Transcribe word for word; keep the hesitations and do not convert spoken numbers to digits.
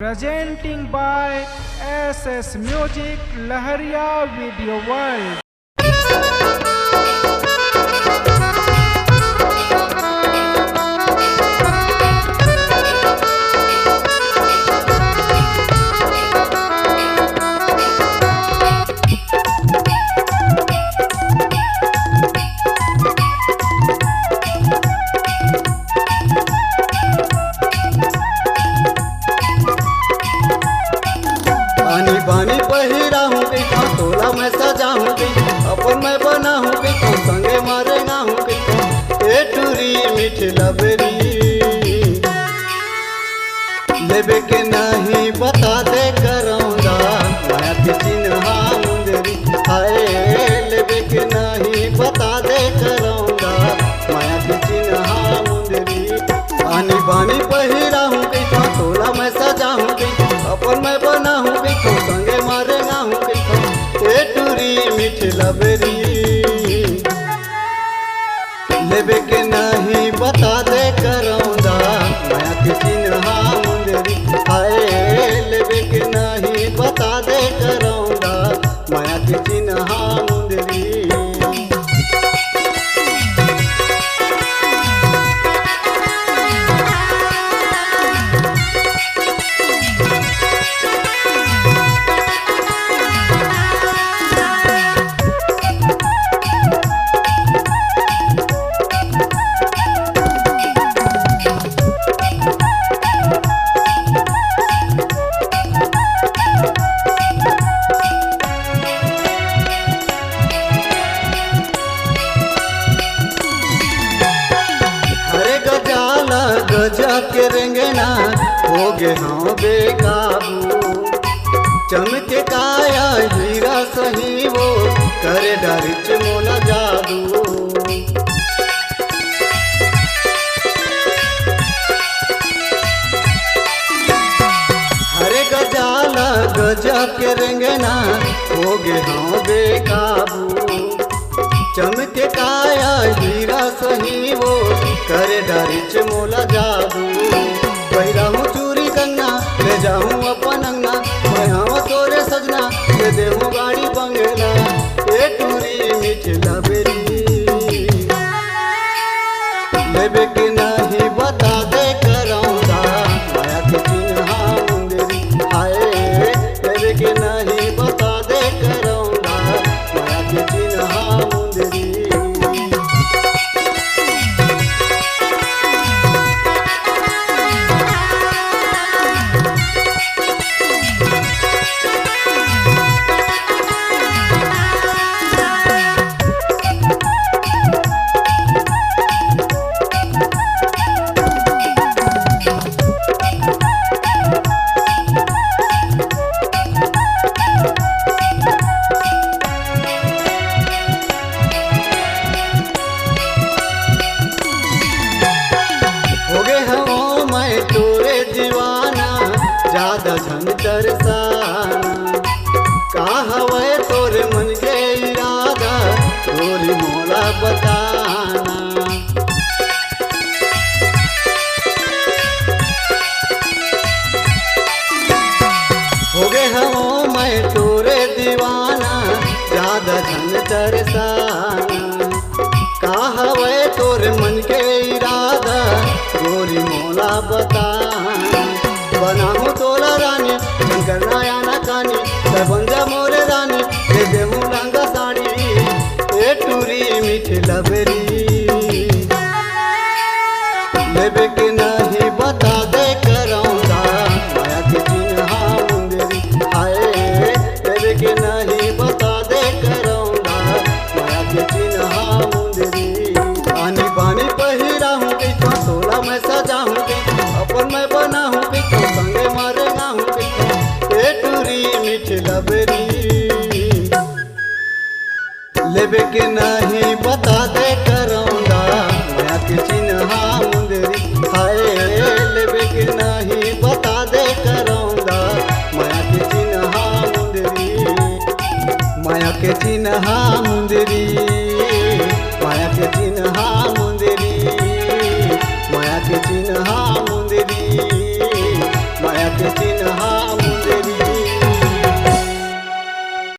Presenting by S S Music, Lahariya Video World. आनी बानी पहिराहूँ कहिथों, तोला मैं सजाहूँ कहिथों, अपन मैं बनाहूँ कहिथों, संगे मा रेंगाहूँ कहिथों, ए टूरी मीठी लबरी। लेबे के नहीं बता दे करौंदा, माया के चिन्हा मुंदरी। हाय, लेबे के नहीं बता दे करौंदा, माया के चिन्हा मुंदरी। आनी बानी पहिराहूँ कहिथों, तोला मैं सजाहूँ कहिथों, अपन मैं बनाहूँ कहिथों, संगे मा रेंगाहूँ कहिथों, ए टूरी मीठी लबरी। लेबे के नहीं बता दे करौंदा, माया के चिन्हा मुंदरी। हाय, लेबे के नहीं बता दे करौंदा, माया के चिन्हा मुंदरी। हरे गजाला गजा के रेंगना, हो गे हौं बेकाबू। चमके काया हीरा सही वो, करे डारिच मोला जादू। हरे गजाला गजा के रेंगना, हो गे हौं बेकाबू। चमके काया हीरा सही वो, करे डारिच मोला जादू। पहिराहूँ चूरी कंगना, ले जाहूँ अपन अंगना, मैं हौं तोरे सजना, ले देहूँ गाड़ी बंगला, ए टूरी मीठी लबरी। लेबे के नहीं बता दे करौंदा, माया के चिन्हा मुंदरी। हाय, लेबे के नहीं बता दे करौंदा, माया के चिन्हा मुंदरी। हो गे हौं मैं तोरे दीवाना, जादा झन तरसाना। का हवय तोरे मन के इरादा, गोरी मोला बताना। हो गे हौं मैं तोरे दीवाना, जादा झन तरसाना। का हवय तोर मन के इरादा, गोरी मोला बता। बनाहूँ तोला रानी, झन करना आनाकानी, तैं बन जा मोरे रानी, दे देहूँ लहंगा साड़ी, ए टूरी मीठी लबरी। लेबे के नहीं बता दे करौंदा, माया के चिन्हा मुंदरी। हाय, लेबे के नहीं बता दे करौंदा, माया के चिन्हा मुंदरी। आनी बानी पहिराहूँ कहिथों, तोला मैं सजाहूँ कहिथों, अपन मैं बनाहूँ कहिथों, संगे मा रेंगाहूँ कहिथों, ए टूरी मीठी लबरी। लेबे के नहीं